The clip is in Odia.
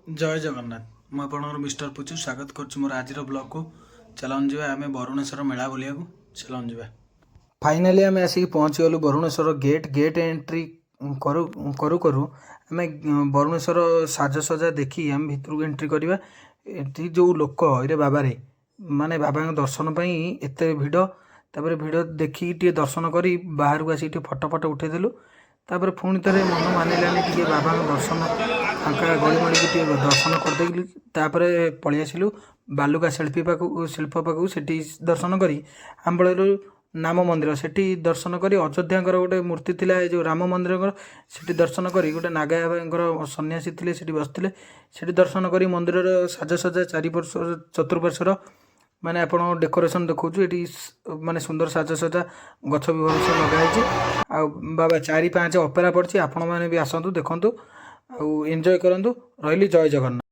ଜୟ ଜଗନ୍ନାଥ। ମୁଁ ଆପଣଙ୍କର ମିଷ୍ଟର ପୁଚୁ, ସ୍ୱାଗତ କରୁଛି ମୋର ଆଜିର ବ୍ଲଗ୍କୁ। ଚାଲନ୍ତୁ ଯିବା ଆମେ ବରୁଣେଶ୍ୱର ମେଳା ବୁଲିବାକୁ। ଚାଲନ୍ତୁ ଯିବା। ଫାଇନାଲି ଆମେ ଆସିକି ପହଞ୍ଚିଗଲୁ ବରୁଣେଶ୍ୱର ଗେଟ୍। ଗେଟ୍ ଏଣ୍ଟ୍ରି କରୁ କରୁ କରୁ ଆମେ ବରୁଣେଶ୍ୱର ସାଜସଜା ଦେଖି ଆମେ ଭିତରକୁ ଏଣ୍ଟ୍ରି କରିବା। ଏଠି ଯେଉଁ ଲୋକ, ଏରେ ବାବାରେ, ମାନେ ବାବାଙ୍କ ଦର୍ଶନ ପାଇଁ ଏତେ ଭିଡ଼। ତାପରେ ଭିଡ଼ ଦେଖିକି ଟିକେ ଦର୍ଶନ କରି ବାହାରକୁ ଆସିକି ଟିକେ ଫଟୋ ଫଟୋ ଉଠେଇଦେଲୁ। ତାପରେ ପୁଣି ଥରେ ମନ ମାନିଲାନି, ଟିକେ ବାବାଙ୍କ ଦର୍ଶନ ଫାଙ୍କା ଗଳିମଳିକି ଟିକେ ଦର୍ଶନ କରିଦେଇକି ତାପରେ ପଳେଇ ଆସିଲୁ ବାଲୁକା ଶିଳ୍ପୀ ପାଖକୁ, ଶିଳ୍ପ ପାଖକୁ। ସେଠି ଦର୍ଶନ କରି ଆମେ ପଳେଇଲୁ ନାମ ମନ୍ଦିର। ସେଠି ଦର୍ଶନ କରି ଅଯୋଧ୍ୟାଙ୍କର ଗୋଟେ ମୂର୍ତ୍ତି ଥିଲା, ଏ ଯେଉଁ ରାମ ମନ୍ଦିରଙ୍କର, ସେଠି ଦର୍ଶନ କରି ଗୋଟେ ନାଗାଙ୍କର ସନ୍ନ୍ୟାସୀ ଥିଲେ, ସେଠି ବସିଥିଲେ। ସେଠି ଦର୍ଶନ କରି ମନ୍ଦିରର ସାଜସଜା ଚାରିପାର୍ଶ୍ୱ ଚତୁଃପାର୍ଶ୍ୱର ମାନେ ଆପଣ ଡେକୋରେସନ୍ ଦେଖାଉଛୁ। ଏଠି ମାନେ ସୁନ୍ଦର ସାଜସଜା, ଗଛ ବି ଭଲସେ ଲଗା ହେଇଛି। ଆଉ ବାବା, ଚାରି ପାଞ୍ଚ ଅପେରା ପଡ଼ିଛି। ଆପଣମାନେ ବି ଆସନ୍ତୁ, ଦେଖନ୍ତୁ ଆଉ ଏନ୍ଜୟ କରନ୍ତୁ। ରହିଲି, ଜୟ ଜଗନ୍ନାଥ।